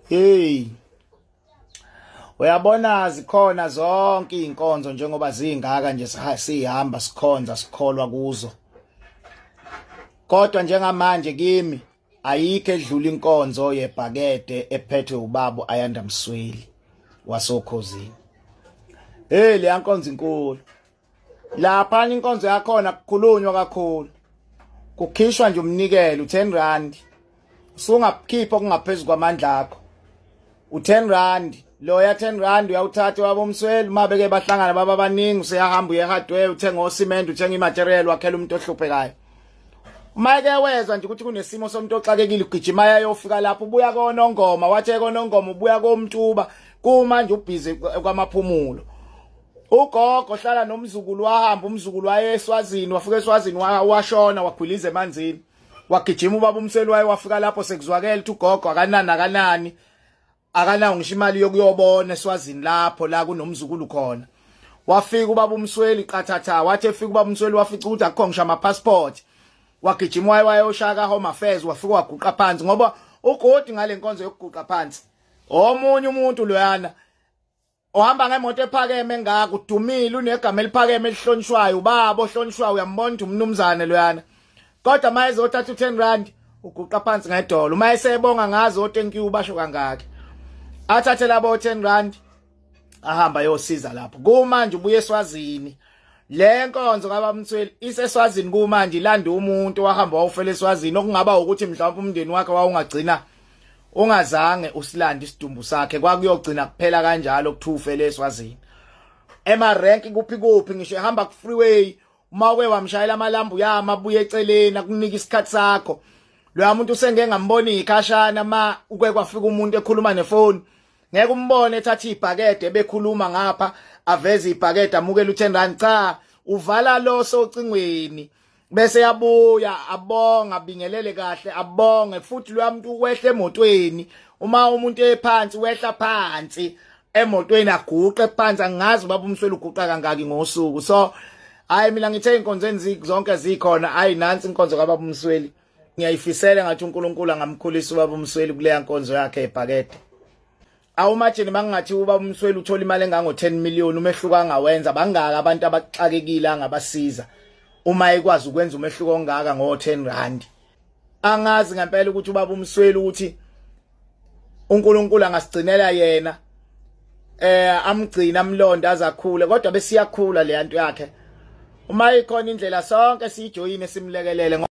Hey. Uyabona zikhona zonke izinkonzo njengoba zingaka nje sihamba sikhonza sikholwa kuzo. Kodwa njengamanje kimi ayikho edlula inkonzo yebhakede ephethwe ubaba Ayanda Msweli wasokhozini. Hey le nkonzo inkulu. Lapha inkonzo yakhona kukhulunywa kakhulu. Kukhishwa nje umnikelo u10 rand. Usungakhipha okungaphezulu kwamandla akho. U10 rand loya 10 rand uyawuthatha wabomsweli uma beke bahlangana baba baningi useyahamba uye hardware uthenga ocement uthenga imaterial wakhela umuntu ohluphekayo. Uma ke wezwa nje ukuthi kunesimo somuntu oxakekile ugijima yayofika lapho ubuya konongoma wathi konongoma ubuya komtuba kumanje ubhizi kwamaphumulo. Ugogo hlala nomzukulu wahamba umzukulu waye eSwazini wafika eSwazini washona wagwiliza emanzini wagijima ubaba umseli waye wafika lapho sekuzwakela ukuthi ugogo akanani akanani akanawo ngisho imali yokuyobona eSwazini lapho la kunomzukulu khona wafika ubaba umsweli qathatha wathi efika ubaba umsweli wafica ukuthi akukho ngisho ama passport wagijima waye wayoshaka home affairs wafika waguqa phansi ngoba ugodi ngale nkonzo yokuguqa phansi omunye umuntu loyana Uhamba ngemoto ephakeme engaka udumile unegama eliphakeme elihlonishwayo ubaba ohlonishwayo uyambona ukuthi umnumzane loyana kodwa uma ezothatha u-10 rand uguqa phansi ngedolo uma esebonga ngazo o-thank you basho kangaki athathe labo 10 rand ahamba yosiza lapho kumanje ubuye eswazini le nkonzo kabamthweli iseswazini kumanje ilanda umuntu wahamba wawufela eswazini okungaba ukuthi mhlawumbe umndeni wakhe wawungagcina ungazange usilande isidumbu sakhe kwakuyogcina kuphela kanjalo kuthiwa ufele eswazini ema rank kuphi kuphi ngisho ehamba ku freeway uma uke wamshayela amalambu yama abuye eceleni akunika isikhathi sakho loya muntu usengeke ngambona ikhashana ma uke kwafika umuntu ekhuluma nefoni ngeke umbone ethatha ibhakede bekhuluma ngapha aveze ibhakede amukele u10 rand cha uvala lo socingweni bese yabuya abonga abingelele kahle abonge futhi loya muntu wehle emotweni uma umuntu ephansi wehla phansi emotweni aguqe phansi angazi ubaba umsweli uguqa kangaki ngosuku so hayi mina ngithe inkonzo zonke zikhona hayi nansi inkonzo kababa umsweli ngiyayifisela ngathi uNkulunkulu angamkhulisa ubaba umsweli kuleya nkonzo yakhe ebhakede Awumajini mangingathi ubaba umsweli uthola imali engango 10 million umehluko angawenza bangaka abantu abaxakekile angabasiza uma ekwazi ukwenza umehluko ongaka ngo 10 rand angazi ngempela ukuthi ubaba umsweli ukuthi uNkulunkulu angasigcinela yena eh amgcina amlonda azakhule kodwa besiyakhula le nto yakhe uma ikhona indlela sonke siyijoyine simlekelele.